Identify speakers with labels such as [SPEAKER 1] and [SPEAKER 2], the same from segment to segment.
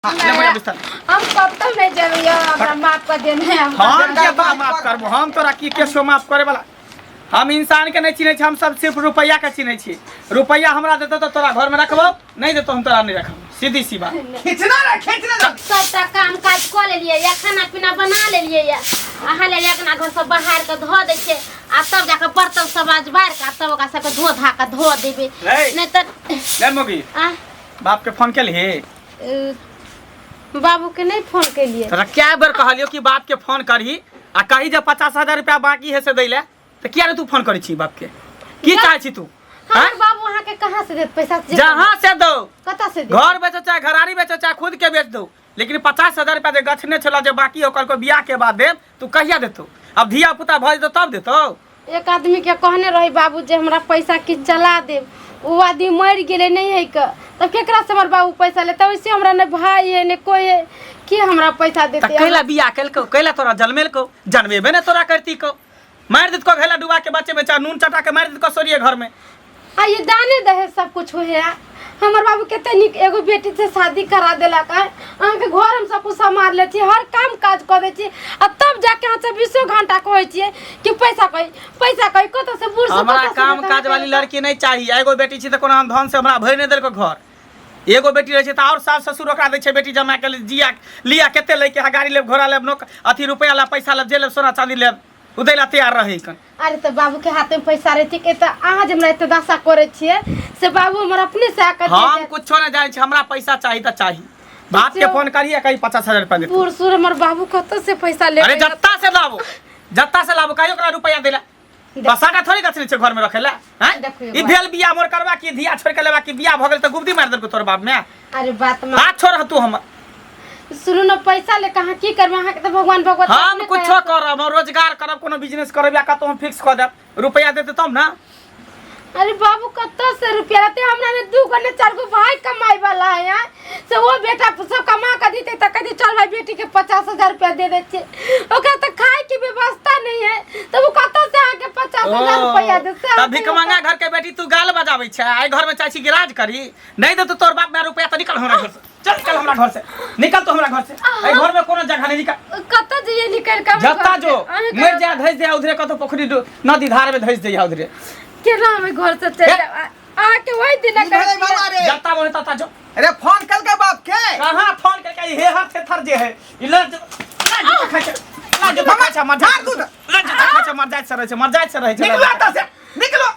[SPEAKER 1] ले मोजा बिस्तर।
[SPEAKER 2] हम कतौ नहीं जेबै यौ, हमरा माफ कऽ देने हम।
[SPEAKER 1] हम के तोरा माफ करबो? हम तोरा की केसो माफ करे वाला? हम इंसान के नहीं चिन्है छी, हम सब सिर्फ रुपैया के चिन्है छी। रुपैया हमरा देतो तऽ तोरा घर में रखबो, नहीं देतो हम तोरा नहीं रखबो, सीधी सी बात।
[SPEAKER 3] खींचना रे, खींचना रे।
[SPEAKER 4] सबटा काम काज कऽ लेलियै या खाना पीना बना लेलियै या अहाँ ले अपना घर सब बहार कऽ धो दै छियै आ तब जाकऽ बर्तन सब आज बारि कऽ आ तब ओकरा सबके धो धा कऽ धो देबै।
[SPEAKER 1] रे।
[SPEAKER 4] नहि तऽ
[SPEAKER 1] ले मोगी।
[SPEAKER 4] आ
[SPEAKER 1] बाप के फोन केलही?
[SPEAKER 2] बाबू के नहीं फोन केलिए।
[SPEAKER 1] तोरा क्या बेर कहलियो कि बाप के फोन करही आ कही जे 50,000 रुपया बाकी है से दै ले, तऽ किया ने तू फोन करै छी बाप के? की चाहै छी तू?
[SPEAKER 2] हमर
[SPEAKER 1] हैं?
[SPEAKER 2] बाबू अहाँ के कहाँ से देत पैसा? जे
[SPEAKER 1] जहाँ से दो।
[SPEAKER 2] कतऽ से देत?
[SPEAKER 1] घर बेचो चाहे घरारी बेचो चाहे खुद के बेच दो, लेकिन 50,000 रुपया जे गछने छलो जे बाकी ओकर को बियाह के बाद देब, तू कहिया देतो? अब धिया पुता भऽ जेतो तब देतो?
[SPEAKER 2] एक आदमी के कहने रही बाबू जे हमरा पैसा किछु चला देब, ओ आदमी मरि गेलै, नहीं है के तब केकरा से हमर बाबू पैसा लेते? वैसे हमरा ने भाई है ने कोई है, के हमरा पैसा
[SPEAKER 1] तऽ
[SPEAKER 2] देते?
[SPEAKER 1] कैला बियाह केलकौ? कैला तोरा जन्मेलकौ? जन्मेबे ने तोरा करती कौ, मारि देतकौ घैला डुबा के बच्चे बच्चा, नून चटा के मारि देतकौ सोरिए घर में।
[SPEAKER 2] आ ये दाने दहेज सब कुछ हो है। हमर बाबू कते नीक एगो बेटी से शादी करा देलक है। अहाँके घर हम सब कुछ सम्हार लै छी, हर काम काज कऽ दै छी आ तब जाके अहाँ चौबीसो घंटा कहै छियै कि पैसा कही, पैसा कही, कतऽ से बूढ़ से
[SPEAKER 1] हमरा
[SPEAKER 2] कतऽ से
[SPEAKER 1] काम
[SPEAKER 2] देतै
[SPEAKER 1] काज वाली
[SPEAKER 2] अहाँके?
[SPEAKER 1] लड़की नहीं चाहिए। एगो बेटी छी तऽ कोनो हम धन से हमरा भरि नहि देलको घर। एगो बेटी रहै छै तऽ आओर सास ससुर ओकरा दै छै बेटी जमा के जिया लिया कते लैके है, गाड़ी लेब, घोड़ा लेब, नौक अथी रुपया लेब, पैसा लेब, जे लेब, सोना चांदी लेब, ओ दै ला तैयार रहै कन।
[SPEAKER 2] अरे तऽ बाबू के हाथ में पैसा रहै छै तऽ अहाँ जे हमरा एते दशा करै छियै से बाबू हमर अपने से आके दे
[SPEAKER 1] हम
[SPEAKER 2] देत।
[SPEAKER 1] कुछो नहीं जानै छी, हमरा पैसा चाही तऽ चाही। बाप के फोन करिए कही 50,000 रुपया दे।
[SPEAKER 2] बूढ़ सूढ़ हमर बाबू कतऽ से पैसा ले?
[SPEAKER 1] अरे जत्ता से लाबो, जत्ता से लाबो, कहियो ओकरा रुपया देला बसाटा थोड़ी गछने छै घर में रखे ला हैं?
[SPEAKER 2] देखो
[SPEAKER 1] ई भेल बियाह मोर करबा की धिया छोड़ के लेबा की बियाह भ गेल तऽ गुबदी मारि देलको तोर बाप में।
[SPEAKER 2] अरे बात मा
[SPEAKER 1] हाथ छोड़ तू हमर।
[SPEAKER 2] सुनू ने, पैसा ले कहाँ की करबै? अहाँके तऽ भगवान भगवती
[SPEAKER 1] हम
[SPEAKER 2] अपने
[SPEAKER 1] कुछो
[SPEAKER 2] दया से-
[SPEAKER 1] करब, हम रोजगार करब, कोनो बिजनेस करब या कतौ हम फिक्स कऽ देब, रुपया देते तब ना।
[SPEAKER 2] अरे बाबू कतऽ से रुपया रहते? हमरा ने 2 गो ने 4 गो भाई कमाई वाला है यहाँ से, वो बेटा सब कमा के देते तऽ कहते चल भाई बेटी के 50,000 रुपया दे दे छियै, ओकरा तऽ खाए के व्यवस्था नहीं है तऽ वो कतऽ से अहाँके 50,000 रुपया देते?
[SPEAKER 1] तब भिखमंगा घर के बेटी तू गाल बजाबै छै, आइ घर में चाहे छी कि राज करी? नहीं देतो तोर बाप में रुपया तऽ निकल हमरा घर से, चल निकल हमरा घर से, निकल तो हमरा घर से, एहि घर में कोनो जगह नहीं, निकल।
[SPEAKER 2] कतऽ जइयै निकलि कऽ?
[SPEAKER 1] जत्ता जो मरि जा, धैस दे उधरे कतौ पोखरी नदी धार में धैस दे उधरे।
[SPEAKER 2] केना हम एहि घर से चलि जायब? अहाँके ओहि दिन
[SPEAKER 3] की भेलै बाबा रे?
[SPEAKER 1] जत्ता बोले तत्ता जो।
[SPEAKER 3] अरे फोन कल के बाप के?
[SPEAKER 1] कहाँ फोन करके? ई हेहर थेथर जे है ई ले ले जूता खाइ छै, ले जूता खाइ छै, मर
[SPEAKER 3] झाड़
[SPEAKER 1] जाइत
[SPEAKER 3] दूध।
[SPEAKER 1] ले जूता खाइ छै, मर जाइत से रहै छै, मर जाइत से रहै छै।
[SPEAKER 3] निकलो एतऽ से, निकलो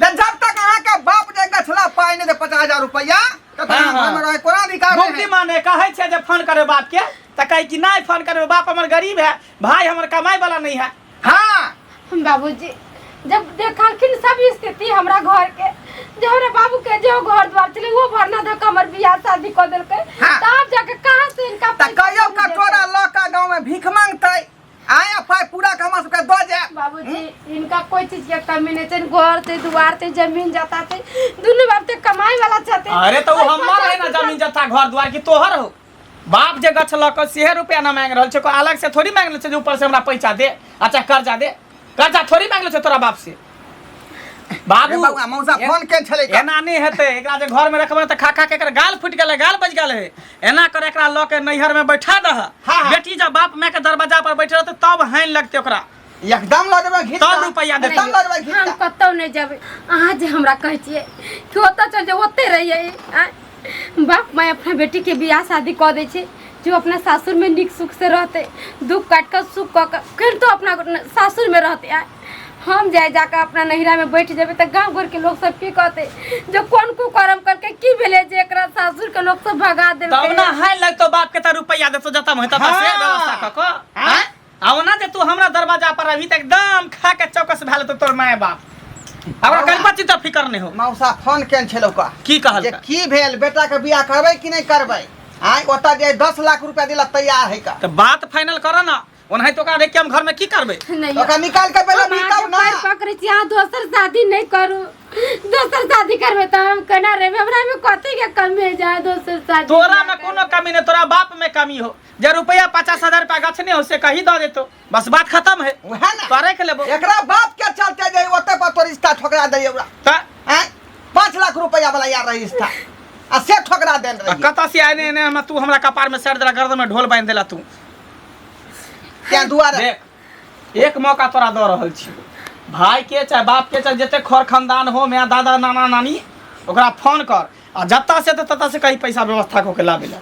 [SPEAKER 3] रे। जब तक अहाँ के बाप ने गछला पाई नहीं दे 50,000 रुपया तब
[SPEAKER 1] हाँ,
[SPEAKER 3] अहाँ
[SPEAKER 1] हाँ।
[SPEAKER 3] घर में रहे कोना अधिकार नहीं
[SPEAKER 1] मुक्ति
[SPEAKER 3] है।
[SPEAKER 1] माने कहै छै जे फोन करे बाप के तऽ कहै कि नहीं फोन करबै, बाप हमर गरीब है, भाई हमर कमाई वाला नहीं है।
[SPEAKER 3] हाँ।
[SPEAKER 2] बाबूजी जब देखलखिन सब स्थिति हमरा घर के, जे हमरा बाबू के जो घर द्वार छलै वो भरना धऽ हमर बियाह शादी कऽ देलकै।
[SPEAKER 3] हाँ।
[SPEAKER 2] तब जाके कहाँ से इनका
[SPEAKER 3] तऽ
[SPEAKER 2] पैसा
[SPEAKER 3] कहियो
[SPEAKER 2] देतै?
[SPEAKER 3] कटोरा लऽ कऽ गाँव में भीख मांगतै आया पाई पूरा के हमरा सबके दऽ जाए।
[SPEAKER 2] बाबूजी इनका कोई चीज के कमी नहीं छै, घर छै, दुआर छै, जमीन जता छै, दुनू बाप ते कमाई वाला छथिन।
[SPEAKER 1] अरे तो
[SPEAKER 2] ओहि
[SPEAKER 1] हमर है ना
[SPEAKER 2] 50,000
[SPEAKER 1] जमीन जथा घर द्वार की तोहर हो? बाप जे गछ लऽ कऽ सेहे रुपया ना मांगि रहल छै, कोई अलग से थोड़ी मांगि छै जे ऊपर से हमरा पैसा दे अच्छा कर्जा दे, कर्जा थोड़ी मांगि छै तोरा बाप से। बाबू
[SPEAKER 3] रे बौआ, मौसा फोन केने छलै का?
[SPEAKER 1] एना नहि हेतै, एकरा जे घर में रखबै तऽ खा खा के एकर गाल फुटि गेलै, गाल बजि गेल है। एना कर एकरा लऽ के नैहर में बैठा दह।
[SPEAKER 3] हाँ, हाँ।
[SPEAKER 1] बेटी जब बाप माय के दरवाजा पर बैठे रहतै तब हानि लगतै ओकरा।
[SPEAKER 3] एकदम लऽ जेबै घीच
[SPEAKER 1] तब
[SPEAKER 3] कऽ।
[SPEAKER 1] रुपैआ देतै।
[SPEAKER 3] एकदम लऽ जेबै घीच
[SPEAKER 2] हम
[SPEAKER 3] कऽ।
[SPEAKER 2] कतौ नहि जेबै। अहाँ जे हमरा कहै छियै कि ओतऽ चल जाउ ओतै रहियै। आँय, बाप माय अपना बेटी के बियाह शादी कऽ दै छै जो अपना सासुर में नीक सुख से रहतै, दुख काटि कऽ सुख कऽ कऽ फेर तो अपना सासुर में रहतै। आँय, हम जाय जाकऽ अपना नैहरा में बैठ जेबै तऽ गाँव घर के लोग सब की कहतै जे कोन कुकर्म करके की भेलै जे एकरा सासुर के लोग सब भगा
[SPEAKER 1] तब
[SPEAKER 2] देलकै?
[SPEAKER 1] ना हानि लगतौ बाप के तऽ रुपैआ देतौ जतऽ होतौ तऽ से
[SPEAKER 3] हाँ।
[SPEAKER 1] व्यवस्था कऽ कऽ। आँय? आ ओना जे तू हमरा दरवाजा पर अभी तऽ एकदम खा के चौकस भए लेतौ तोर माय बाप, हमरा कनि पची तऽ फिकर नहि हो।
[SPEAKER 3] मौसा फोन केने छलौ का?
[SPEAKER 1] की कहलकै?
[SPEAKER 3] जे की भेल बेटा के बियाह करबै कि नहि करबै? आँय ओतऽ जे 10 लाख रुपया दिला तैयार है का?
[SPEAKER 1] तऽ बात फाइनल कर ना, ओनाहिते ओकरा राखि के हम घर में की करबै?
[SPEAKER 2] नहीं।
[SPEAKER 3] ओकरा निकाल के पहिले
[SPEAKER 2] हम
[SPEAKER 3] बिकाउ
[SPEAKER 2] अहाँके
[SPEAKER 3] ना।
[SPEAKER 2] पैर पकड़ै छी, अहाँ दोसर शादी नहि करू। दोसर शादी करबै तऽ हम केना रहबै? हमरा में कथी के कमी है जे अहाँ दोसर शादी
[SPEAKER 1] तोरा में कोनो कमी नहीं, तोरा बाप में कमी हो जे रुपया 50,000 रुपया गछने हो से कही दऽ देतो, बस बात खत्म है।
[SPEAKER 3] वएह ना।
[SPEAKER 1] तो रख लेबो।
[SPEAKER 3] एकरा बाप के चलते जे ओते पर तोर रिश्ता ठोकरा दैय ओकरा।
[SPEAKER 1] तऽ
[SPEAKER 3] आँय 5 लाख रुपया वाला यार रही रिश्ता। आ से ठोकरा देल
[SPEAKER 1] आ
[SPEAKER 3] रहियै।
[SPEAKER 1] कतऽ से आने एने हम तू हमरा कपार में सर देला, गर्दन में ढोल बांधि देला तू।
[SPEAKER 3] तें दुआरे
[SPEAKER 1] देख, एक मौका तोरा दऽ रहल छी, भाई के चाहे बाप के चाहे जते खर खानदान हो, माय दादा नाना नानी, ओकरा फोन कर आ जतऽ से तऽ ततऽ से कहीं पैसा व्यवस्था कऽ के लाबे ला।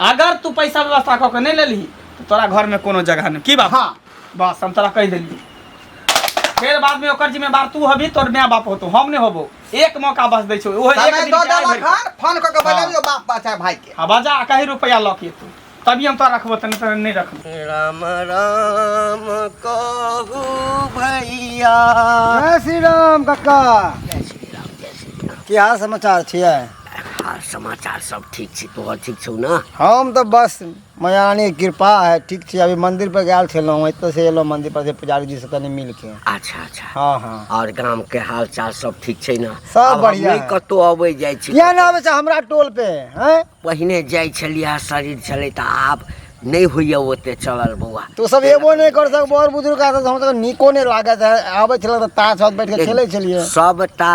[SPEAKER 1] अगर तू पैसा व्यवस्था कऽ के नहि लेलही तऽ तोरा घर में कोनो जगह नहि। की बात?
[SPEAKER 3] हाँ।
[SPEAKER 1] बस हम तोरा कहि देलियै। फेर बाद में ओकर जिम्मेदार तू हबी, तोर माय बाप होतो, हम नहि होबो। एक मौका बस दै छौ, ओहो एक
[SPEAKER 3] समय
[SPEAKER 1] दिन
[SPEAKER 3] दऽ
[SPEAKER 1] के आइ
[SPEAKER 3] देलक
[SPEAKER 1] भरि।
[SPEAKER 3] हन, फोन कऽ के बजबियौ बाप बा चाहे भाई के।
[SPEAKER 1] हाँ बजा आ कही रुपया लऽ के तू, तभी हम तोरा रखबो, तनी तोरा नहि रखबो।
[SPEAKER 5] राम राम कहू भैया।
[SPEAKER 6] जय श्री राम कक्का।
[SPEAKER 5] जय श्री राम, जय श्री राम।
[SPEAKER 6] की हाल समाचार छियै?
[SPEAKER 5] हाल समाचार सब ठीक छै, तोहर ठीक छौ ने?
[SPEAKER 6] हम तऽ बस मैया रानी के कृपा है, ठीक छी। अभी मंदिर पर गेल छलहुँ, एतऽ से एलहुँ मंदिर पर से पुजारी जी से कनि मिल के।
[SPEAKER 5] अच्छा अच्छा।
[SPEAKER 6] हाँ हाँ।
[SPEAKER 5] और गाम के हाल चाल सब ठीक छै ने?
[SPEAKER 6] सब
[SPEAKER 5] आब हम
[SPEAKER 6] बढ़िया
[SPEAKER 5] नहि
[SPEAKER 6] है।
[SPEAKER 5] कतौ अबै जाइ छी।
[SPEAKER 6] किया नहि आबै छै हमरा टोल पे? हैं
[SPEAKER 5] पहिने जाइ छलियै, शरीर छलै तऽ आब नहि होइए ओते चलल बौआ।
[SPEAKER 6] तू सब एबो नहि कर सक, बड़ बुजुर्ग आदत, हम सब नीको नहि लागत है। आबै छलै तऽ ताश हाथ बैठ के खेलै छलियै।
[SPEAKER 5] सबटा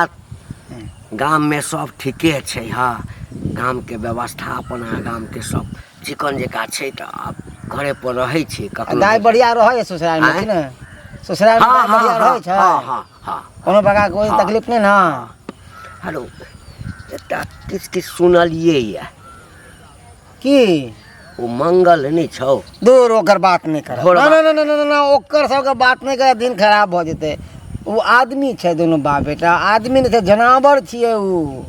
[SPEAKER 5] गाम में सब ठीके छै। हाँ, गाम के व्यवस्था अपना गाम के सब चिकन जकाँ छै, तऽ आब घरे पर रहै छी।
[SPEAKER 6] आ
[SPEAKER 5] कखनो
[SPEAKER 6] दाइ बढ़िया रहै है ससुराल में?
[SPEAKER 5] आँय?
[SPEAKER 6] कि ने ससुराल में
[SPEAKER 5] हाँ
[SPEAKER 6] दाइ
[SPEAKER 5] हाँ
[SPEAKER 6] बढ़िया
[SPEAKER 5] हाँ
[SPEAKER 6] रहै छै?
[SPEAKER 5] हाँ हाँ हाँ।
[SPEAKER 6] कोनो प्रकार के कोई
[SPEAKER 5] हाँ।
[SPEAKER 6] तकलीफ नहि ने?
[SPEAKER 5] हेलो, एकटा किछु किछु सुनलियै यऽ।
[SPEAKER 6] की?
[SPEAKER 5] ओ मंगल नहि छौ?
[SPEAKER 6] दूर, ओकर बात नहि कर।
[SPEAKER 5] घोड़वा।
[SPEAKER 6] ना ना ना ना ना, ओकर सबके बात नहि कर, दिन खराब भऽ जेतै। ओ आदमी छै? दुनू बाप बेटा आदमी नहि छै, जनावर छियै। ओ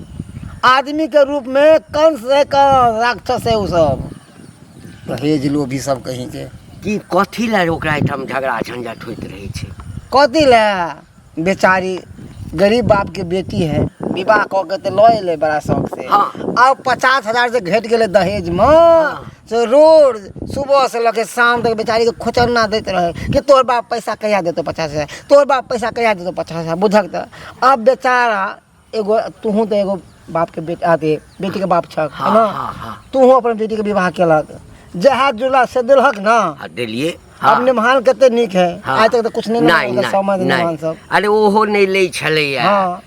[SPEAKER 6] आदमीके रूपमे कंस है, कंस राक्षस है। ओ सब दहेज लोभी सब कहीं के।
[SPEAKER 5] की कथी लए ओकरा एहिठाम झगड़ा झंझट होइत रहै छै?
[SPEAKER 6] कथी लए? बेचारी गरीब बाप के बेटी है, विवाह कऽ के तऽ लऽ एलै बड़ा शौक से। आब 50,000 से घटि गेलै दहेज में। से रोज सुबह से लऽ के शाम तक बेचारी के खोचरना दैत रहे कि तोहर बाप पैसा कहिया देतौ 50,000, तोहर बाप पैसा कहिया देतौ 50,000। बुझक तऽ आब बेचारा एगो तूहू तऽ एगो बाप के बेटा अथी बेटी के बाप छक है ना?
[SPEAKER 5] हाँ, हाँ।
[SPEAKER 6] तूहू अपन बेटी के विवाह केलक, जहाँ जुला से देलहक ना?
[SPEAKER 5] आ देलियै।
[SPEAKER 6] अब निमहान कते नीक है। आइ तक तऽ कुछ नहीं
[SPEAKER 5] नहि
[SPEAKER 6] नहि समझ
[SPEAKER 5] नहि
[SPEAKER 6] निमहान सब।
[SPEAKER 5] अरे ओहो नहि लै छलैया।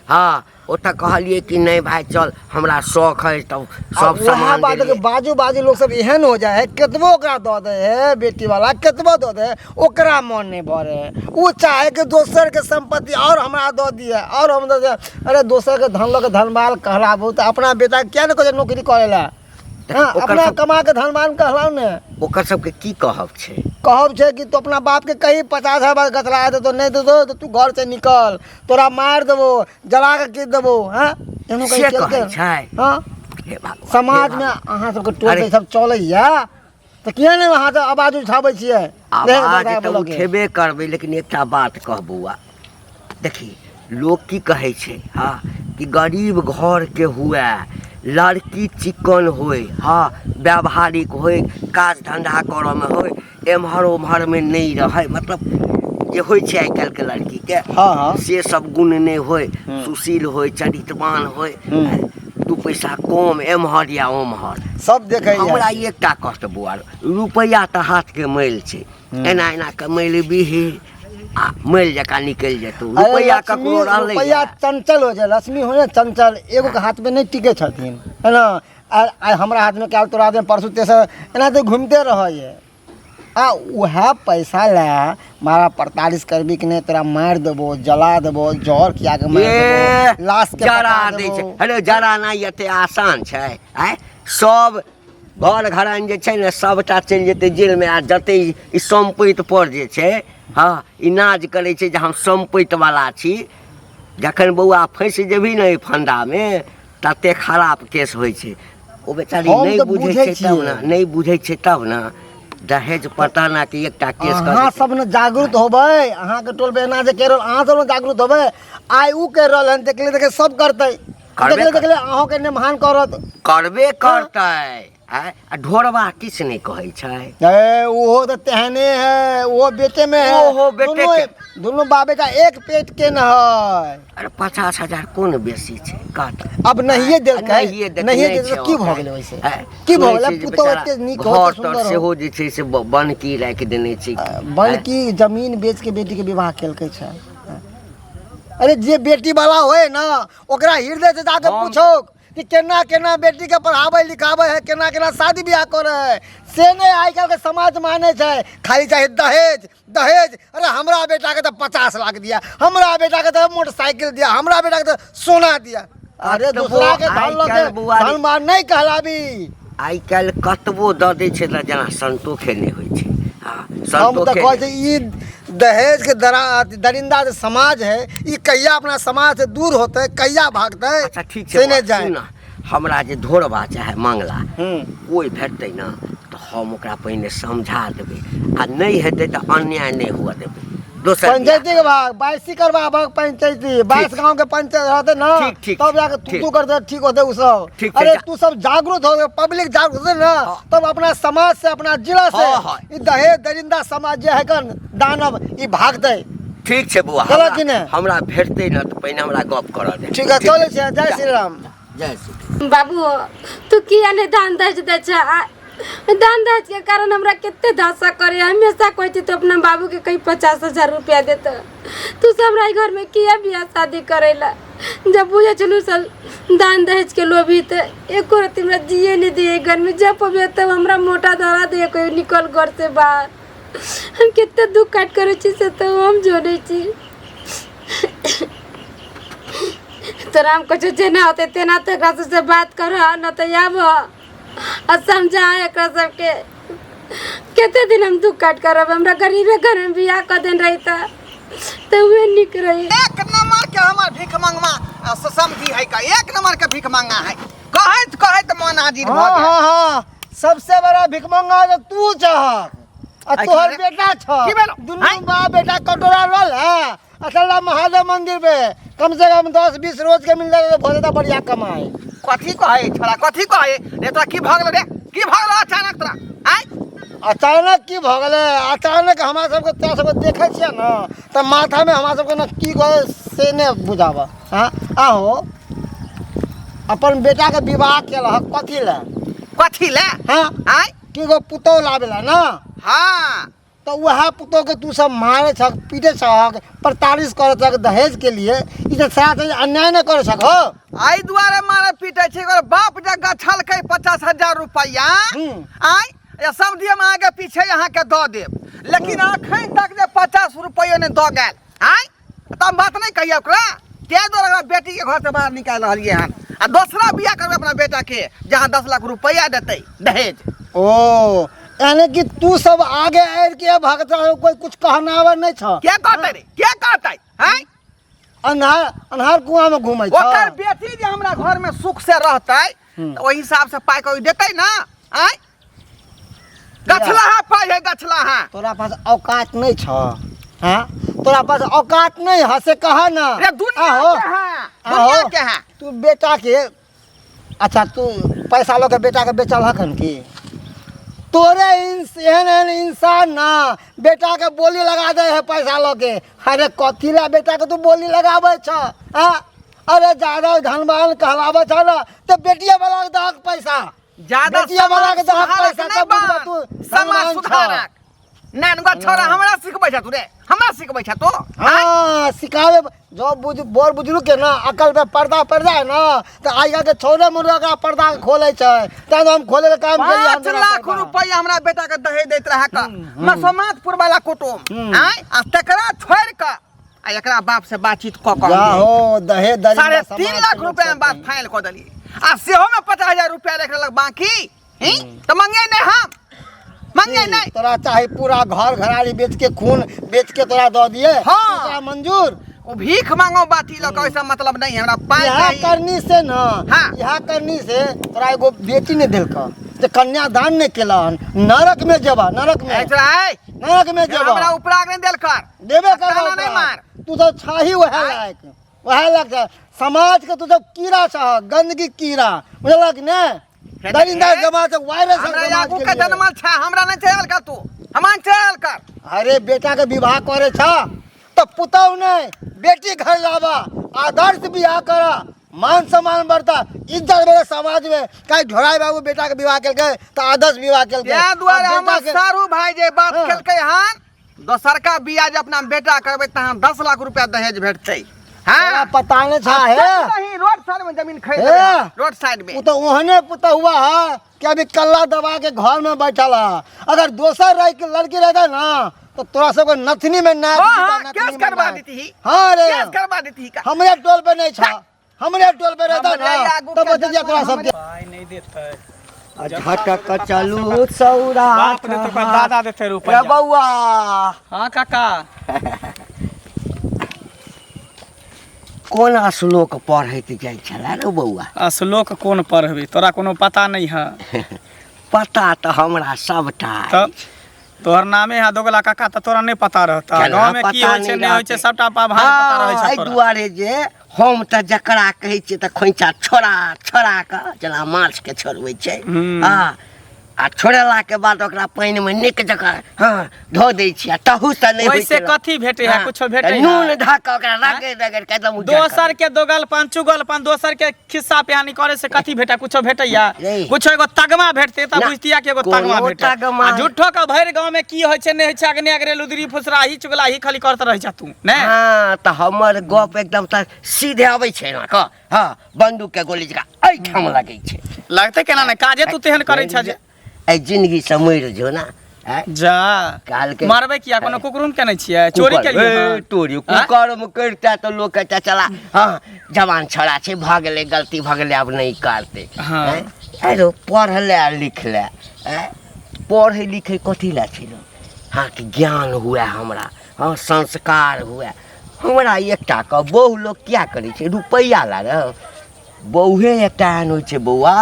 [SPEAKER 5] हाँ, ओतऽ कहलियै कि नहि भाय चल, हमरा शौक है तब सब
[SPEAKER 6] आ वएह
[SPEAKER 5] सामान
[SPEAKER 6] बात
[SPEAKER 5] देलियै।
[SPEAKER 6] बाजू बाजू लोग सब एहन हो जाए है, केतबो ओकरा दऽ दे है बेटी वाला, केतबो दऽ दे है, ओकरा मन नहीं भरे है। वो चाहे कि दोसर के संपत्ति और हमरा दऽ दिए और हम दऽ दिए। अरे दोसर के धन लऽ के धनबान कहलाबू तऽ अपना बेटा के किया ने कहै छै नौकरी करे ला? हाँ,
[SPEAKER 5] ओकर
[SPEAKER 6] अपना
[SPEAKER 5] सब-
[SPEAKER 6] कमा के धनबान कहलाउ ने।
[SPEAKER 5] ओकर सबके की कहब छै?
[SPEAKER 6] कहब छै कि तू अपना बाप के कही 50,000 गतला देतो, नहीं देतो तो तू घर से निकल, तोरा मार देबो, जला के कीर देबो। हाँ, एहनो कहीं
[SPEAKER 5] से
[SPEAKER 6] केलकै?
[SPEAKER 5] कहै छै?
[SPEAKER 6] हाँ।
[SPEAKER 5] हे भगवान, हे
[SPEAKER 6] समाज में
[SPEAKER 5] भगवान।
[SPEAKER 6] अहाँ सबके टोल
[SPEAKER 5] अरे।
[SPEAKER 6] पे सब चलैया तऽ किया नहि अहाँ सब आवाज उठाबै छियै?
[SPEAKER 5] आवाज तऽ उठेबे करबै, लेकिन एकटा बात कह बौआ, देखी लोक की कहै छै, हँ, कि गरीब घरके हुए लड़की चिकन होय, हँ, व्यावहारिक होय, काज धन्धा करऽमे होय, एम्हर ओम्हरमे नहि रहै, मतलब जे होइ छै आइ काल्हिके लड़कीके,
[SPEAKER 6] हाँ, हाँ।
[SPEAKER 5] से सब गुण नहि होय, सुशील होय, चरित्रवान होय, दू पैसा कम एम्हर या ओम्हर
[SPEAKER 6] सब देखै
[SPEAKER 5] हमरा एकटा कष्ट बौआ, रुपैआ तऽ हाथके मैल छै, एना एना के मैल बिही आ मैल जकाँ निकलि जेतौ रुपैआ। ककरो रहलै
[SPEAKER 6] रुपैआ चंचल हो जाए, लक्ष्मी हो जाए चंचल, एगो के हाथ में नहीं टिके छथिन, है ना? आइ हमरा हाथ में, काल्हि तोरा हाथ में, परसू तेसर, एना तऽ घूमते रहैए। आ उएह पैसा लए मारा परतालीस करबी कि नहि तोरा मारि देबो, जला देबो, जहर खिया के मारि देबो, लाश के
[SPEAKER 5] जरा
[SPEAKER 6] पका
[SPEAKER 5] दै छै।
[SPEAKER 6] देबो।
[SPEAKER 5] अरे जराना एते आसान छै? आँय, सब घर घरान जे छै ने सबटा चलि जेतै जेलमे। आ जते ई सम्पति पर जे छै, हँ, ई नाज करै छै जे हम सम्पति वाला छी, जखन बौआ फँसि जेबही ने एहि फन्दामे तते खराब केस होइ छै। ओ बेचारी
[SPEAKER 6] हम
[SPEAKER 5] नहि
[SPEAKER 6] तऽ
[SPEAKER 5] बुझै
[SPEAKER 6] बुझै
[SPEAKER 5] छै तब ने
[SPEAKER 6] छियै।
[SPEAKER 5] नहि बुझै छै तब ने दहेज प्रताड़ना के एकटा केस कऽ
[SPEAKER 6] अहाँ
[SPEAKER 5] देतै।
[SPEAKER 6] सब ने जागरूक होबै। अहाँके टोल पे एना जे कहि रहल, अहाँ सब ने जागरूक होबै। आइ उ कहि रहल हन, देखले देखले सब करतै।
[SPEAKER 5] करबे
[SPEAKER 6] देखले
[SPEAKER 5] कर-
[SPEAKER 6] देखले अहूँके निमहान करत।
[SPEAKER 5] करबे करतै। आँय, आ ढोरबा किछु नहि कहै छै?
[SPEAKER 6] ए ओहो तऽ तेहने है, ओहो बेटे में है।
[SPEAKER 5] ओहो बेटे
[SPEAKER 6] दुनू
[SPEAKER 5] के।
[SPEAKER 6] दुनू बाप बेटा एक पेट के न है।
[SPEAKER 5] अरे 50,000 कोन बेसी छै कहत?
[SPEAKER 6] अब नहिये देलकै,
[SPEAKER 5] नहिये देलकै,
[SPEAKER 6] नहिये
[SPEAKER 5] नहि
[SPEAKER 6] देलकै
[SPEAKER 5] छै
[SPEAKER 6] की भऽ
[SPEAKER 5] ओकर।
[SPEAKER 6] गेलै ओहिसे?
[SPEAKER 5] आँय,
[SPEAKER 6] की भऽ
[SPEAKER 5] सुनै
[SPEAKER 6] गेलै?
[SPEAKER 5] छियै जे
[SPEAKER 6] पुतोह
[SPEAKER 5] बेचारा
[SPEAKER 6] एते नीक हो,
[SPEAKER 5] घर
[SPEAKER 6] एते
[SPEAKER 5] तर
[SPEAKER 6] सुन्दर हो।
[SPEAKER 5] सेहो जे छै से बनकी राखि देने छै।
[SPEAKER 6] बल्कि जमीन बेच के बेटी के विवाह केलकै छै। अरे जे बेटी वाला होए ना, ओकरा हृदय से जाके
[SPEAKER 5] हम-
[SPEAKER 6] पूछो कि केना केना बेटी के पढ़ाबै लिखाबै है, केना केना शादी बियाह करै है, से नहि आइ काल्हि के समाज मानै छै। खाली चाही दहेज दहेज। अरे हमरा बेटा के तऽ 50 लाख दिया, हमरा बेटा के तऽ मोटरसाइकिल दिया, हमरा बेटा के तऽ सोना दिया। अरे
[SPEAKER 5] कतबो
[SPEAKER 6] दूसरा के धन लऽ के
[SPEAKER 5] आइ काल्हि बौआ रे-
[SPEAKER 6] धनवान नहि कहलाबी।
[SPEAKER 5] आइ काल्हि कतबो दऽ दै छै तऽ जेना संतोषे नहि होइ छै। हँ,
[SPEAKER 6] हम तऽ
[SPEAKER 5] संतोषे
[SPEAKER 6] कहै
[SPEAKER 5] नहि।
[SPEAKER 6] छी ई दहेज के दरा दरिंदा जे समाज है, ई कहिया अपना समाज से दूर होतै, कहिया भागतै?
[SPEAKER 5] अच्छा ठीक छै
[SPEAKER 6] से नहि
[SPEAKER 5] बौआ,
[SPEAKER 6] जाए।
[SPEAKER 5] सुन ने, हमरा जे ढोरबा चाहे मंगला कोइ भेटतै ने तऽ हम ओकरा पहिने समझा देबै, आ नहि हेतै तऽ अन्याय नहि हुअ देबै। दोसर बियाह
[SPEAKER 6] पंचायती के भाग बाइसी करवाबक, पंचायती 22 गांव के पंचायत रहते ना,
[SPEAKER 5] ठीक, ठीक,
[SPEAKER 6] तब जाके तू
[SPEAKER 5] ठीक।
[SPEAKER 6] तू करते ठीक होते उ सब।
[SPEAKER 5] ठीक छै,
[SPEAKER 6] अरे
[SPEAKER 5] जा-
[SPEAKER 6] तू सब जागरूक हो, पब्लिक जागरूक होते ना, तब अपना समाज से अपना जिला से
[SPEAKER 5] हाँ, हाँ।
[SPEAKER 6] ई दहेज दरिंदा समाज जे है कन दानव ई भागते।
[SPEAKER 5] ठीक छै बौआ,
[SPEAKER 6] चलऽ
[SPEAKER 5] हमरा
[SPEAKER 6] कि ने?
[SPEAKER 5] हमरा भेटतै ने तऽ पहिने हमरा गप करऽ दे।
[SPEAKER 6] ठीक है, चलै छै। जय श्री राम।
[SPEAKER 5] जय श्री राम।
[SPEAKER 2] बाबू, तू किया नहि दान दहेज दै छै? दान दहेज के कारण हमरा कते दशा करे। हमेशा कहै छी तू अपना बाबू के कहीं 50,000 रुपया देता। तू सब हमरा घर में किया बियाह शादी करेला? जब बुझे छलू सब दान दहेज के लोभी ते एको रत्ती हमरा जिए नहीं दिए घर में। जब पबे तब हमरा मोटा धरा दे, कोई निकल घर से बाहर। हम कते दुख काट करै छी से तो हम जोड़ै छी। तोरा हम कहै छियौ जेना होतै तेना तो एकरा सबसँ बात करह, न तऽ आबह आ समझा एकरा सबके। कते दिन हम दुख काट करब? हमरा गरीबे घर में बियाह कऽ देने रही तऽ उहे नीक रही।
[SPEAKER 3] एक नंबर के हमर भीख मंगवा आ समझी है का, एक नंबर के भीख मंगा है। कहैत कहैत मन आजीर भऽ
[SPEAKER 6] हाँ
[SPEAKER 3] गेल।
[SPEAKER 6] हाँ हाँ, सबसे बड़ा भिखमंगा तो तू छह आ
[SPEAKER 3] आई
[SPEAKER 6] तोहर
[SPEAKER 3] की
[SPEAKER 6] बेटा छह।
[SPEAKER 3] की भेलो?
[SPEAKER 6] दुनू
[SPEAKER 3] आँय?
[SPEAKER 6] बाप बेटा कटोरा लल है असल महादेव मंदिर पे, कम से कम 10-20 रोज के मिल जाए तो बहुत ज्यादा बढ़िया कमाए।
[SPEAKER 3] कथी कहै छोड़ा, कथी कहै रे? तोरा की भऽ गेलो रे? की भऽ गेलो अचानक तोरा? आँय?
[SPEAKER 6] अचानक की भऽ गेलै? अचानक हमरा सबके तोरा सबके देखै छियै ने तऽ माथामे हमरा सबके ने की कहै से नहि बुझाबऽ। हँ आहो अपन बेटाके विवाह केलहक कथी लए?
[SPEAKER 3] कथी लए?
[SPEAKER 6] हँ
[SPEAKER 3] आँय?
[SPEAKER 6] की गो पुतोहु लाबै लए ने?
[SPEAKER 3] हाँ।
[SPEAKER 6] तऽ वएह पुतोहके तू सब मारै छक, पीटै छहक, प्रताड़ित करै छहक दहेज के लिए। ई तऽ सारा चीज अन्याय नहि करै छक हो?
[SPEAKER 3] एहि दुआरे मारे पीटे छै, ओकर बाप जे गछलकै 50,000 रुपैआ, आँय, या समझिए हम अहाँके पीछे अहाँके दऽ देब, लेकिन अखन तक जे 50 रुपैआ नहि दऽ गेल। आँय, तऽ हम बात नहि कहिए ओकरा। ताहि दुआरे ओकरा बेटीके घरसँ बाहर निकालि रहलियै हन आ दोसरा बियाह करबै अपना बेटाके, जहाँ 10 लाख रुपैआ देतै दहेज।
[SPEAKER 6] ओ यानी कि तू सब आगे आबि के भगत रहो, कोई कुछ कहनावर नहीं छ।
[SPEAKER 3] के कहतै रे, के कहतै? आँय,
[SPEAKER 6] अन्हार अन्हार कुआं में घूमै छ।
[SPEAKER 3] ओकर बेटी जे हमरा घर में सुख से रहतै तऽ ओहि हिसाब से पाइ कोइ देतै ना। आँय, गछला है पाइ है, गछला है।
[SPEAKER 6] तोरा पास औकात नहीं छ? हाँ, तोरा पास औकात नहीं है से कह ना।
[SPEAKER 3] रे दुनिया
[SPEAKER 6] आहो,
[SPEAKER 3] के है, दुनिया
[SPEAKER 6] आहो।
[SPEAKER 3] के है।
[SPEAKER 6] तू बेटा के, अच्छा तू पैसा लऽ के बेटा के बेचल हखन की? तोरे एहन एहन इंसान ना बेटा के बोली लगा दे है पैसा लऽ के। अरे कथी ला बेटा के तू बोली लगाबै छ? हाँ, अरे ज्यादा धनवान कहलाबै छ ना तऽ बेटिए वाला के दहक पैसा,
[SPEAKER 3] ज्यादा
[SPEAKER 6] बेटिए वाला के दहक
[SPEAKER 3] समाज
[SPEAKER 6] पैसा,
[SPEAKER 3] सुधारक
[SPEAKER 6] तब
[SPEAKER 3] नहि
[SPEAKER 6] बुझबा तू
[SPEAKER 3] बन, समाज
[SPEAKER 6] धनवान छ।
[SPEAKER 3] सुधारक नानगो छोरा। हमरा सिखबै छ तू रे? हमरा सिखबै छ तू?
[SPEAKER 6] हाँ सिखावे जो बुझ बड़ बुजुर्ग के ना अकल पे पर्दा पड़ जाए ना तो आइ काल्हि के छौड़े मुर्गा के पर्दा के खोले छै, तैं तो हम खोले के काम केलियै हम
[SPEAKER 3] 5
[SPEAKER 6] तोरा
[SPEAKER 3] लाख
[SPEAKER 6] पर्दा।
[SPEAKER 3] रुपया हमरा बेटा के दहेज दैत रहे का मसोमातपुर वाला कुटुम। आँय, आ तकरा छोड़ि कऽ आ एकरा बाप से बातचीत कऽ कऽ
[SPEAKER 6] जा हो दहेज दरिंदा
[SPEAKER 3] 3.5
[SPEAKER 6] समाज
[SPEAKER 3] लाख
[SPEAKER 6] के लोग
[SPEAKER 3] रुपया में
[SPEAKER 6] सब
[SPEAKER 3] बात
[SPEAKER 6] हैं।
[SPEAKER 3] फाइनल कऽ देलियै आ सेहो में 50,000 रुपया रख लेलक बाकी। हैं? तऽ मंगे नहि, हम मंगे नहि।
[SPEAKER 6] तोरा चाहे पूरा घर घरारी बेच के, खून बेच के तोरा दऽ दिए।
[SPEAKER 3] हाँ।
[SPEAKER 6] तोरा मंजूर।
[SPEAKER 3] ओ भीख मांगो बाती लऽ कऽ ओहिसँ मतलब नहीं है, हमरा पाइ
[SPEAKER 6] इएह
[SPEAKER 3] चाही।
[SPEAKER 6] करनी से ना,
[SPEAKER 3] हाँ।
[SPEAKER 6] इएह करनी से तोरा एगो बेटी नहीं देलक जे कन्यादान नहीं केलन, नरक में जेबा, नरक में।
[SPEAKER 3] ए तोरा, ए,
[SPEAKER 6] नरक में जेबा।
[SPEAKER 3] हमरा उपराग नहीं देल कर।
[SPEAKER 6] देबे करबा
[SPEAKER 3] ताना नहीं
[SPEAKER 6] ओकरा।
[SPEAKER 3] मार।
[SPEAKER 6] तू तो छाही वएह लायक, वएह लायक छह। समाज के तू सब कीड़ा छह, गंदगी कीड़ा, बुझलक ने?
[SPEAKER 3] हे
[SPEAKER 6] दरिंदा
[SPEAKER 3] हे।
[SPEAKER 6] समाज के वायरस है
[SPEAKER 3] हमरा
[SPEAKER 6] समाज
[SPEAKER 3] आगू
[SPEAKER 6] के
[SPEAKER 3] के
[SPEAKER 6] लिए।
[SPEAKER 3] जनमल छै, हमरा नहीं चल कर तू, हमरा नहीं चल कर।
[SPEAKER 6] अरे बेटा के विवाह करे छा तो पुतहु नहीं बेटी घर लावा, आदर्श बियाह करा, मान सम्मान बढ़ता, इज्जत बढ़े समाज में। काहे ढोराई बाबू बेटा के विवाह केलकै तो आदर्श विवाह केलकै।
[SPEAKER 3] तें दुआरे
[SPEAKER 6] आ बेटा
[SPEAKER 3] हमर
[SPEAKER 6] के-
[SPEAKER 3] सारू भाई जे बात
[SPEAKER 6] हाँ।
[SPEAKER 3] केलकै हन, दोसरका बियाह जे अपना बेटा करबै तहाँ 10 लाख रुपया दहेज भेटतै।
[SPEAKER 6] तोरा
[SPEAKER 3] हाँ
[SPEAKER 6] पता नहीं छा है।
[SPEAKER 3] नहीं रोड साइड में जमीन खरीद
[SPEAKER 6] ए!
[SPEAKER 3] लेबै, रोड साइड में।
[SPEAKER 6] वो तो ओहने पुतहुआ है कि अभी कल्ला दबा के घर में बैठल है। अगर दोसर रह के लड़की रहता ना तो तोरा सबके नथनी में नाच
[SPEAKER 3] हाँ,
[SPEAKER 6] देता,
[SPEAKER 3] हाँ,
[SPEAKER 6] नथनी
[SPEAKER 3] केस
[SPEAKER 6] में
[SPEAKER 3] करवा
[SPEAKER 6] नाच।
[SPEAKER 3] देती ही।
[SPEAKER 6] हाँ रे,
[SPEAKER 3] केस करवा देती ही का।
[SPEAKER 6] हमरे टोल पे नहीं छा, हमरे टोल पे रहता
[SPEAKER 3] हमरे
[SPEAKER 6] ना
[SPEAKER 3] आगू
[SPEAKER 6] तब
[SPEAKER 3] के
[SPEAKER 6] बतिया तोरा सबके।
[SPEAKER 1] पाइ नहीं देतै।
[SPEAKER 5] झटक चलू सौरा
[SPEAKER 1] बाप देतै, ओकर दादा देतै रुपैआ।
[SPEAKER 5] रे बौआ।
[SPEAKER 1] हाँ काका।
[SPEAKER 5] कोना श्लोक पढ़ैत जाइ छला रे बौआ?
[SPEAKER 1] आ श्लोक कोन पढ़बै, तोरा कोनो पता नहीं है।
[SPEAKER 5] पता तऽ हमरा सबटा
[SPEAKER 1] तब तोहर नामे है दोगला काका, तऽ तोरा नहि पता रहता
[SPEAKER 5] केना
[SPEAKER 1] गाँव में की
[SPEAKER 5] पता
[SPEAKER 1] होइ छै
[SPEAKER 5] नहि
[SPEAKER 1] नहि होइ छै,
[SPEAKER 5] रहतै?
[SPEAKER 1] सबटा भान पता रहै छै
[SPEAKER 5] एहि
[SPEAKER 1] तोरा।
[SPEAKER 5] दुआरे जे हम तऽ जकरा कहै छियै तऽ खोइचा छोड़ा छोड़ा कऽ जेना माछके छोड़बै छै। हँ, आ छोड़ेलाके बाद ओकरा पानिमे नीक जकाँ हँ धो दै छियै, आ तहूसँ नहि होइ
[SPEAKER 1] ओहिसे
[SPEAKER 5] छै।
[SPEAKER 1] कथी भेटै है?
[SPEAKER 5] हँ,
[SPEAKER 1] कुछो भेटै
[SPEAKER 5] तऽ
[SPEAKER 1] है?
[SPEAKER 5] नून धऽ कऽ ओकरा रगड़ि रगड़ि कऽ एकदम उज्जर कऽ
[SPEAKER 1] दोसर के दोगलपन चुगलपन, दोसर के खिस्सा पिहानी करे से कथी भेटे? कुछो भेटैया?
[SPEAKER 5] रे।
[SPEAKER 1] कुछो एगो तगमा भेटते तऽ
[SPEAKER 5] ना,
[SPEAKER 1] बुझतिया कि एगो
[SPEAKER 5] कोनो
[SPEAKER 1] तगमा भेटे।
[SPEAKER 5] तगमा।
[SPEAKER 1] आ झूठो के भरि गाँव में की होइ छै नहि होइ छै, अग्ने अग्रे लुदरी फुसरा ही चुगला ही खाली करत रहै छै तू ने।
[SPEAKER 5] हँ, तऽ हमर गप एकदम तऽ सीधे अबै छै ना कऽ, हँ, बंदूक के गोली जकाँ एहिठाम लगै छै।
[SPEAKER 1] लगतै केना नहि, काजे तू तेहन करै छ जे
[SPEAKER 5] एहि जिंदगी से मरि जो ना। आँय?
[SPEAKER 1] जा
[SPEAKER 5] कहलकै-
[SPEAKER 1] मारबै किया? कोनो कुकरूम केने छियै? चोरी
[SPEAKER 5] कुकर-
[SPEAKER 1] केलियै?
[SPEAKER 5] ए,
[SPEAKER 1] हँ?
[SPEAKER 5] तोरी
[SPEAKER 1] आँय?
[SPEAKER 5] कुकरम करिते तऽ लोक कहते चला, हँ, जवान छोड़ा छै, भऽ गेलै गलती भऽ गेलै, आब नहि करतै।
[SPEAKER 1] हँ।
[SPEAKER 5] आँय? अरे पढ़ले लिखले, आँय? पढ़ै लिखै कथी लए छै लोक? हँ, कि ज्ञान हुए हमरा, हँ, संस्कार हुए हमरा। एकटा के बहु लोक किया करै छै? रुपैआ ला रे। बहुए एकटा एहन होइ छै बौआ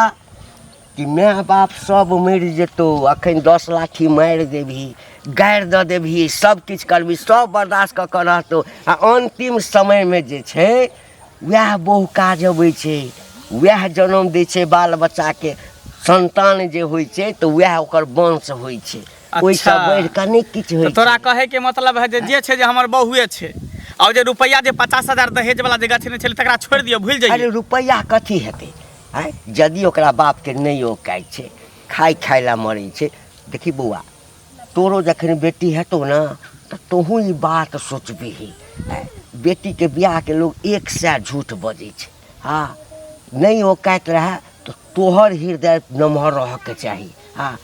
[SPEAKER 5] कि माय बाप सब मरि जेतौ, अखन 10 लाठी मारि देबही, गारि दऽ देबही, सब किछु करबही, सब बर्दाश्त कऽ कऽ रहतौ, आ अन्तिम समयमे जे छै वएह बहु काज अबै छै, वएह जनम दै छै बाल बच्चाके। संतान जे होइ छै तऽ वएह ओकर वंश होइ छै, ओहिसँ
[SPEAKER 1] अच्छा।
[SPEAKER 5] बढ़ि कऽ नहि किछु होइ
[SPEAKER 1] तऽ तोरा
[SPEAKER 5] छै।
[SPEAKER 1] कहै के मतलब है जे जे छै जे हमर बहुए छै, और जे रुपैआ जे 50,000 दहेज वाला जे गछने छलै तकरा छोड़ि दियौ, भूलि
[SPEAKER 5] अरे
[SPEAKER 1] जइयौ।
[SPEAKER 5] रुपैआ कथी हेतै? आँय, यदि ओकरा बापके नहि औकाति छै, खाय खाय लए मरै छै। देखी बौआ, तोरो जखन बेटी हेतौ ने तऽ तोहूँ ई बात सोचबिही। आँय, बेटीके बियाहके लोक 100 झूठ बजै छै। हँ, नहि औकाति रहए तऽ तोहर हृदय नमहर रहऽके चाही। हँ,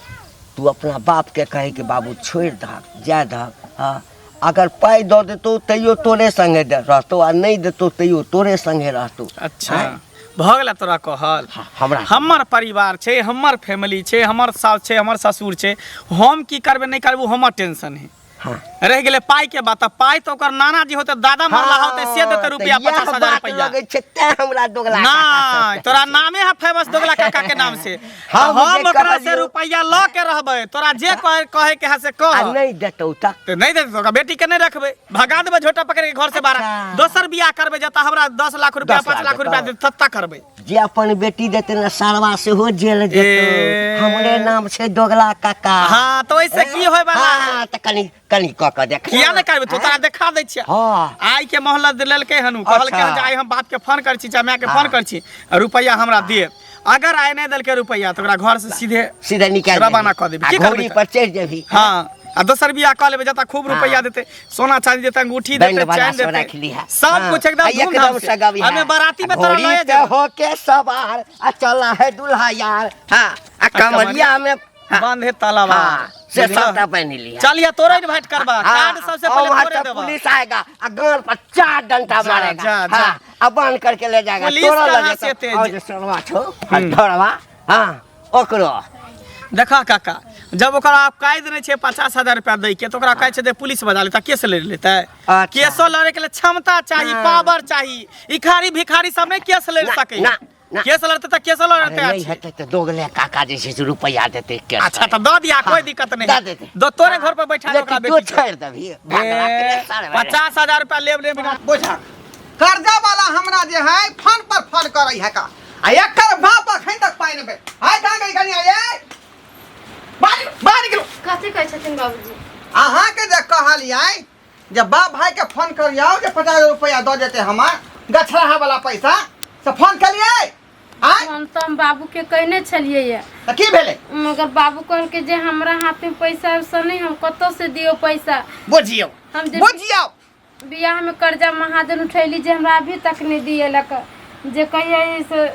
[SPEAKER 5] तू अपना बापके कही कि बाबू छोड़ि दहक, जाय दहक। हँ, अगर पाइ दऽ देतौ तैयो तोरे सङ्गे रहतौ, आ नहि देतौ तैयो तोरे सङ्गे रहतौ।
[SPEAKER 1] अच्छा, भऽ गेला तोरा कहल?
[SPEAKER 5] हँ, हमरा
[SPEAKER 1] हमर परिवार छै, हमर फैमिली छै, हमर सास छै, हमर ससुर छै, हम की करबै नहि करबै ओ हमर टेंशन है। रहि गेलै पाइ के बात, तऽ पाइ तऽ ओकर नाना जी होते, दादा मरला होते, से देते रुपया
[SPEAKER 5] तऽ इएह
[SPEAKER 1] 50,000
[SPEAKER 5] बात
[SPEAKER 1] रुपया।
[SPEAKER 5] लगै छै तैं हमरा दोगला काका सब
[SPEAKER 1] नहि
[SPEAKER 5] कहै
[SPEAKER 1] तोरा
[SPEAKER 5] छै।
[SPEAKER 1] नामे है फेमस दोगला काका के नाम से।
[SPEAKER 5] हम
[SPEAKER 1] हम
[SPEAKER 5] जे
[SPEAKER 1] ओकरा से
[SPEAKER 5] कहलियौ-
[SPEAKER 1] रुपया लऽ के रहबै, तोरा जे कहे कहे के है से कह।
[SPEAKER 5] आ नहि देतौ तऽ?
[SPEAKER 1] तऽ नहि देतै तऽ ओकरा बेटी के नहि रखबै, भगा देबै झोटा पकड़ के घर से बाहर।
[SPEAKER 5] अच्छा।
[SPEAKER 1] दोसर बियाह करबै जतऽ हमरा 10 लाख रुपया
[SPEAKER 5] 10
[SPEAKER 1] 5
[SPEAKER 5] लाख
[SPEAKER 1] लाख रुपया
[SPEAKER 5] देतौ।
[SPEAKER 1] देतै तत्ता करबै।
[SPEAKER 5] जे अपन बेटी देतै ने सारवा सेहो जेल जेतौ।
[SPEAKER 1] ए।
[SPEAKER 5] हमरे नाम छै दोगला काका।
[SPEAKER 1] हाँ, तऽ ओहिसे की होय वाला है?
[SPEAKER 5] हाँ, तऽ कनि कनि कऽ कऽ देख।
[SPEAKER 1] किया नहि करबै? तो तोरा देखा दै छियै। आइ के मोहलत लेलकै हन, उ कहलकै हन जे आइ हम बाप के फोन करै छी चाहे माय के फोन करै छी, रुपैआ हमरा दे। अगर आइ नहि देलकै रुपैआ तऽ ओकरा घर से सीधे
[SPEAKER 5] सीधे निकालि
[SPEAKER 1] रवाना कऽ देबै।
[SPEAKER 5] आ
[SPEAKER 1] की करबै
[SPEAKER 5] घोड़ी
[SPEAKER 1] तऽ?
[SPEAKER 5] पर चढ़ि जेबही।
[SPEAKER 1] हाँ, आ दोसर बियाह कऽ लेबै जतऽ खूब रुपैआ देतै, सोना चांदी देतै, अंगूठी
[SPEAKER 5] बैंड
[SPEAKER 1] देतै,
[SPEAKER 5] बाजा
[SPEAKER 1] चैन
[SPEAKER 5] सब
[SPEAKER 1] देतै,
[SPEAKER 5] राखि लिहा।
[SPEAKER 1] सब
[SPEAKER 5] हाँ,
[SPEAKER 1] कुछ एकदम
[SPEAKER 5] आ
[SPEAKER 1] धूमधाम
[SPEAKER 5] एकदम
[SPEAKER 1] से।
[SPEAKER 5] से गबिहा।
[SPEAKER 1] हमे बाराती में तोरा
[SPEAKER 5] घोड़ी
[SPEAKER 1] लए
[SPEAKER 5] पे
[SPEAKER 1] जेबै।
[SPEAKER 5] होके सवार आ चला है दुल्हा यार। हाँ, आ कमरिया में, हाँ,
[SPEAKER 1] बांधे तालाबा।
[SPEAKER 5] हाँ, से
[SPEAKER 1] बुझलह?
[SPEAKER 5] सबटा बनि लिहा।
[SPEAKER 1] चलिए तोरे इन्वाइट करबा।
[SPEAKER 5] हाँ,
[SPEAKER 1] कार्ड सबसे
[SPEAKER 5] और
[SPEAKER 1] पहले
[SPEAKER 5] वहाँ
[SPEAKER 1] तोरे
[SPEAKER 5] से
[SPEAKER 1] देबा।
[SPEAKER 5] पुलिस आएगा आ गान पर 4 डंडा
[SPEAKER 1] जा,
[SPEAKER 5] मारेगा।
[SPEAKER 1] जा, जा।
[SPEAKER 5] हाँ, आ बांध करके ले जाएगा।
[SPEAKER 1] पुलिस
[SPEAKER 5] तोरा
[SPEAKER 1] कहाँ
[SPEAKER 5] लगे
[SPEAKER 1] से एते?
[SPEAKER 5] और जे सरवा छौ, हथौड़वा, हाँ, ओकरो।
[SPEAKER 1] देखा काका, जब ओकरा आप कायद नहि छै 50,000 रुपया दै के, तऽ ओकरा कहै छै जे पुलिस बजा लेतै, केस लड़ि लेतै।
[SPEAKER 5] अच्छा।
[SPEAKER 1] केसो लड़े के लिए क्षमता चाही, पावर चाही। इखारी भिखारी सब नहि केस लड़ि
[SPEAKER 5] ना,
[SPEAKER 1] सकै।
[SPEAKER 5] ना, ना।
[SPEAKER 1] केस लड़तै तऽ केसो
[SPEAKER 5] अरे
[SPEAKER 1] लड़तै।
[SPEAKER 5] नहीं
[SPEAKER 1] अच्छे।
[SPEAKER 5] हेतै तऽ दोगले काका जे छै से रुपैआ देतै केस
[SPEAKER 1] अच्छा,
[SPEAKER 5] करे।
[SPEAKER 1] तऽ दऽ दिया, कोई दिक्कत नहीं।
[SPEAKER 5] दऽ देतै।
[SPEAKER 1] दो तोरे घर पर बैठा दे ओकरा
[SPEAKER 5] लेकिन तू
[SPEAKER 1] बेटी के।
[SPEAKER 5] छोड़ि देबही भगला के रे सारे।
[SPEAKER 1] 50,000 रुपया लेब ले बिना।
[SPEAKER 3] बुझा कर्जा वाला हमरा जे है फोन पर फोन करै है का, आ एकर बाप अखन तक पाइ नहि भेल। आइ कहाँ गेल कनिया ये? बाहर बाहर निकलू।
[SPEAKER 2] कथी कहै छथिन बाबूजी?
[SPEAKER 3] अहाँके जे कहलियै जे बाप भाई के फोन करियौ जे 50 रुपया दऽ देतै हमर गछराहा वाला पैसा, से फोन केलियै? आँय?
[SPEAKER 2] हम तऽ हम बाबूके कहने छलियै ये।
[SPEAKER 3] तऽ की भेलै?
[SPEAKER 2] मगर बाबू कहलकै जे हमरा हाथमे पैसा उसा नहि, हम कतऽ से दियौ पैसा।
[SPEAKER 3] बुझियौ,
[SPEAKER 2] हम जे
[SPEAKER 3] बुझियौ
[SPEAKER 2] बियाहमे कर्जा महाजन उठैली जे हमरा अभी तक नहि दिएलक। जे कहिए से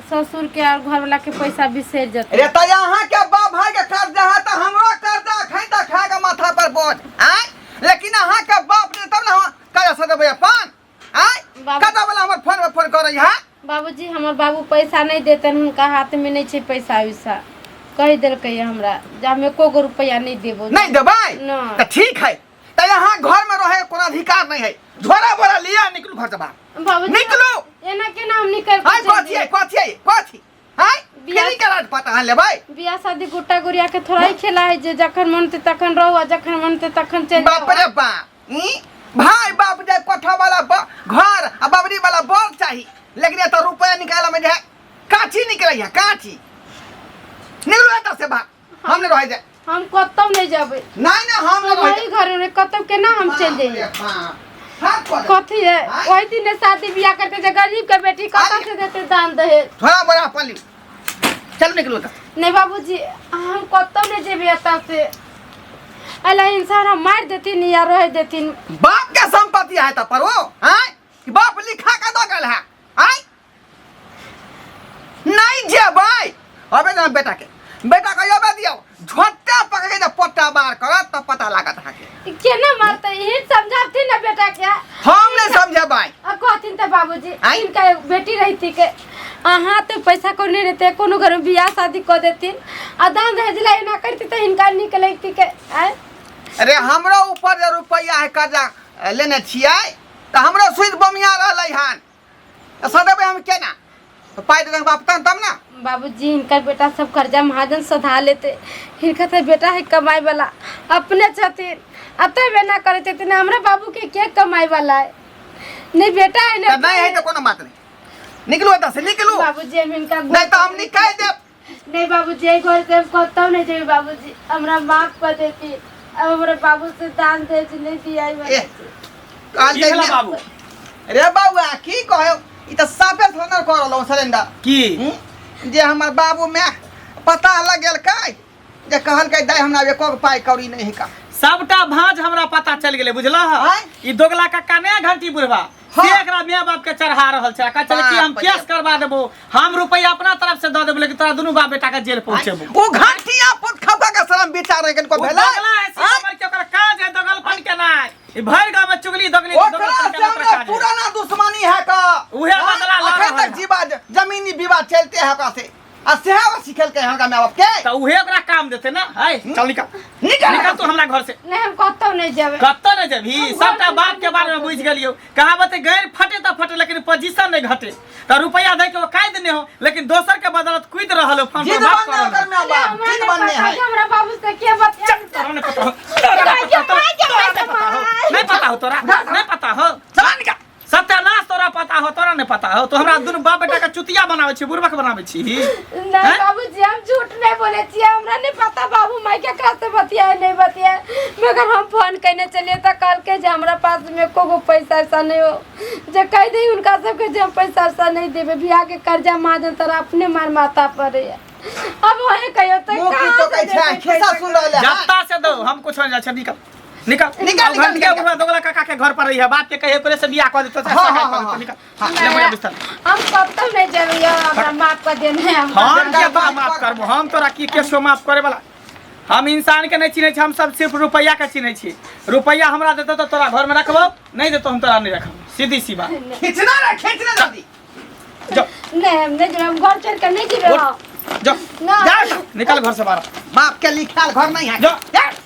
[SPEAKER 2] ससुर के और घर वाला के पैसा बिसरि जेतै।
[SPEAKER 3] रे त यहाँ के बाप भाई के कर्जा है त हमरो कर्जा अखन तक खा के माथा पर बोझ आय, लेकिन अहाँ के बाप ने तब ना हम कर्जा सदेबै अपन आय।
[SPEAKER 2] बाबू-
[SPEAKER 3] कतऽ वाला हमर फोन पर फोन करै है?
[SPEAKER 2] बाबूजी हमर बाबू पैसा नहि देतन, हुनका हाथ में नहि छै पैसा उसा, कहि देलकै हमरा जे हम एको गो रुपैआ नहि देबो।
[SPEAKER 3] नहीं देबै?
[SPEAKER 2] नहि।
[SPEAKER 3] त ठीक है, त यहाँ घर में रहे कोनो अधिकार नहीं है। झोरा बोरा लिया निकलू घर से बाहर।
[SPEAKER 2] बाबूजी
[SPEAKER 3] निकलू।
[SPEAKER 2] एना केना हम निकल के
[SPEAKER 3] आय
[SPEAKER 2] चलि
[SPEAKER 3] कथी है, कथी है, कथी आय?
[SPEAKER 2] बियाह-
[SPEAKER 3] फ्री के राज पता अहाँ लेबै?
[SPEAKER 2] बियाह शादी गुट्टा गुड़िया के थोड़ा ही खेला है जे जखन मन होतै तखन रहू आ जखन मन होतै तखन चलि
[SPEAKER 3] बाप
[SPEAKER 2] जाउ।
[SPEAKER 3] रे बाप, ई भाई बाप जाय कोठा वाला घर आ बाबरी वाला बड़ चाही, लेकिन एतऽ रुपया निकाले में जे है काची निकलै है, काची निकलू एतऽ से बाहर। हम नहीं रह जाए।
[SPEAKER 2] हम कतौ नहीं जेबै।
[SPEAKER 3] नहीं नहीं हम नहीं रह
[SPEAKER 2] वही घर में कतौ केना हम चलि जइयै?
[SPEAKER 3] जाए।
[SPEAKER 2] कथी है
[SPEAKER 3] आँय?
[SPEAKER 2] ओहि दिन शादी बियाह करते जे गरीब के बेटी कतौ से देते दान दहेज?
[SPEAKER 3] थोड़ा बड़ा अपन ली, चल निकलू एतऽ।
[SPEAKER 2] नहीं बाबूजी हम कतौ नहीं जेबै एतऽ से। अला इंसान हम मारि देथिन या रह देथिन।
[SPEAKER 3] बाप के संपत्ति है तब पर वो आँय? कि बाप लिखा के दऽ गेल है आँय? नहीं जेबै अबे ना बेटा के, बेटा के अबे दियौ झोटा पकड़ के जब पट्टा बार करत तब पता लागत अहाँके।
[SPEAKER 2] केना मारते ई समझाबथिन ना बेटा के।
[SPEAKER 3] हम नहीं समझेबै।
[SPEAKER 2] आ कहथिन तऽ बाबूजी
[SPEAKER 3] आँय?
[SPEAKER 2] इनका एगो बेटी रहिती के अहाँ तो पैसा को नहीं रहते, कोनो घर में बियाह शादी कऽ देथिन आ दान दहेज ला एना करती तऽ हिनका नीक लगती के आँय?
[SPEAKER 3] अरे हमरो ऊपर जे रुपैआ है कर्जा लेने छियै तऽ हमरो सुति बमिया रहलै हन, तऽ सदेबै हम केना? तऽ पाइ देतै बाप तहन तब ना।
[SPEAKER 2] बाबूजी हिनकर बेटा सब कर्जा महाजन सधा लेते, हिनकर तऽ बेटा है कमाई वाला अपने छथिन आ तब एना करै छथिन। हमरा बाबू के के कमाई वाला है? नहीं बेटा है
[SPEAKER 3] तऽ
[SPEAKER 2] ना।
[SPEAKER 3] नहीं है तऽ कोनो बात नहीं, निकलू एतऽ से निकलू।
[SPEAKER 2] बाबूजी हम हिनका
[SPEAKER 3] नहीं तऽ हम निकालि देब।
[SPEAKER 2] नहीं बाबूजी एहि घर से हम कतौ नहीं जेबै बाबूजी, हमरा माफ कर देती। अब हमरा बाबू से दान दहेज नहीं दिया
[SPEAKER 3] ए, कहल
[SPEAKER 1] की
[SPEAKER 3] जाइ
[SPEAKER 1] भेला
[SPEAKER 3] ने-
[SPEAKER 1] बाबू?
[SPEAKER 3] रे बौआ की कहो, ई तऽ साफे सिलेंडर कऽ रहलहुँ सिलेंडर।
[SPEAKER 1] की?
[SPEAKER 3] जे हमर बाबू माय पता लगेलकै जे कहलकै दाइ हमरा एको गो पाइ कौड़ी नहि हिका।
[SPEAKER 1] सबटा भांज हमरा पता चलि गेलै बुझलह।
[SPEAKER 3] आँय?
[SPEAKER 1] ई दोगला कक्का ने घंटी बुढ़वा
[SPEAKER 3] हाँ।
[SPEAKER 1] से एकरा माय बाप के चढ़ा रहल छै, कहै छलै कि हम
[SPEAKER 3] बाप रे।
[SPEAKER 1] केस करवा देबो, हम रुपैया अपना तरफ से दऽ देबो, लेकिन तोरा दुनू बाप बेटा के जेल पहुंचेबो।
[SPEAKER 3] ओ घंटिया पुत खौका के शरम विचार के को
[SPEAKER 1] ओ
[SPEAKER 3] भेलै?
[SPEAKER 1] दोगला है,
[SPEAKER 3] आँय?
[SPEAKER 1] सीता के ओकर काज है दोगलपन के नाय। ई भरि गाँव में चुगली दोगली
[SPEAKER 3] ओकरा
[SPEAKER 1] दोगलपन
[SPEAKER 3] से
[SPEAKER 1] के ओकर
[SPEAKER 3] हमरा
[SPEAKER 1] काज है।
[SPEAKER 3] पुराना दुश्मनी है का।
[SPEAKER 1] उहे बदला लऽ
[SPEAKER 3] अखन
[SPEAKER 1] रहल
[SPEAKER 3] तक
[SPEAKER 1] है।
[SPEAKER 3] जीवा जमीनी विवाद चलते है ओकरा से, आ सेहा ओ सिखेलकै हुनका माय बाप के।
[SPEAKER 1] तऽ उहे ओकरा काम देतै ना। है चल निकल,
[SPEAKER 3] निकल।
[SPEAKER 1] निकल तू हमरा घर से।
[SPEAKER 2] नहीं हम कतौ नहीं जेबै।
[SPEAKER 1] कतौ नहीं जेबही, सबटा बाप के बारे में बुझि गेलियौ। कहावत है, गैर फटे तऽ फटे लेकिन पोजीशन नहीं घटे। तऽ रुपैया दे के ओ काहि देने हो, लेकिन दोसर के बदौलत कूदि रहल हो, फॉर्म
[SPEAKER 3] जिद
[SPEAKER 1] पर बात
[SPEAKER 3] बनने
[SPEAKER 1] कर
[SPEAKER 3] ओकर
[SPEAKER 1] रहल
[SPEAKER 3] माय
[SPEAKER 2] अरे
[SPEAKER 3] बाप
[SPEAKER 2] हमरा
[SPEAKER 3] जिद
[SPEAKER 2] नहीं
[SPEAKER 3] बनने
[SPEAKER 2] पता
[SPEAKER 3] है।
[SPEAKER 2] कि हमरा बाबू से के बतिया।
[SPEAKER 1] तोरा नहीं पता हो, तोरा नहीं पता हो, तोरा नहीं पता हो, नहीं पता हो तोरा, नहीं पता हो।
[SPEAKER 3] चला निकल।
[SPEAKER 1] सत्यानाश तोरा पता हो, तोरा नहीं पता हो। तो हमरा दुनू बाप बेटा के चुतिया बनाबै छी, बुड़बक बनाबै छी।
[SPEAKER 2] नहीं
[SPEAKER 1] हैं?
[SPEAKER 2] बाबूजी हम झूठ नहीं बोले छियै, हमरा नहीं पता बाबू माय केकरा से बतियाए नहीं बतियाए, मगर हम फोन कयने चलिए तऽ कहलकै जे हमरा पास में एको गो पैसा ऐसा नहीं हो जे कहि दही हुनका सबके जे हम पैसा ऐसा नहीं देबै, बियाह के कर्जा महाजन तोरा अपने मार माथा पर है। अब वही कहियो तऽ
[SPEAKER 3] मुँह की
[SPEAKER 2] कहाँ
[SPEAKER 3] तो
[SPEAKER 2] से
[SPEAKER 3] कहै छै
[SPEAKER 2] देबै
[SPEAKER 3] खिस्सा
[SPEAKER 2] पैसा?
[SPEAKER 3] सुन रहले हन।
[SPEAKER 1] जत्ता से दो हम कुछ नहीं जाइ छै, निकल निकल
[SPEAKER 3] निकल,
[SPEAKER 1] अब
[SPEAKER 3] निकल,
[SPEAKER 1] घंटिया
[SPEAKER 3] निकल।
[SPEAKER 1] बुढ़वा दोगला काका के घर पर रही है, बाप के कहिए ओकरे से बियाह कऽ देतो,
[SPEAKER 3] हाँ, हाँ, हाँ,
[SPEAKER 1] निकल।
[SPEAKER 3] हाँ।
[SPEAKER 1] ले मोरा बिस्तर।
[SPEAKER 2] हम कतौ नहीं जेबै यौ, हमरा माफ कऽ देने हम।
[SPEAKER 1] हम के तोरा माफ करबो? हम तोरा की केसो माफ करे वाला? हम इंसान के नहीं चिन्है छी, हम सब सिर्फ रुपैया के चिन्है छी। रुपैया हमरा देतो तऽ तोरा घर में रखबो, नहीं देतो हम तोरा नहीं रखबो, सीधी सी बात।
[SPEAKER 3] खींचना रे, खींचना जल्दी।
[SPEAKER 1] जो
[SPEAKER 2] नहीं हम नहीं जेबै, हम घर छोड़ के नहीं जेबै।
[SPEAKER 1] उठ। जो
[SPEAKER 2] ना।
[SPEAKER 1] जा निकल घर से बाहर।
[SPEAKER 3] बाप के लिखाल घर नहीं है।
[SPEAKER 1] जो।
[SPEAKER 3] जा।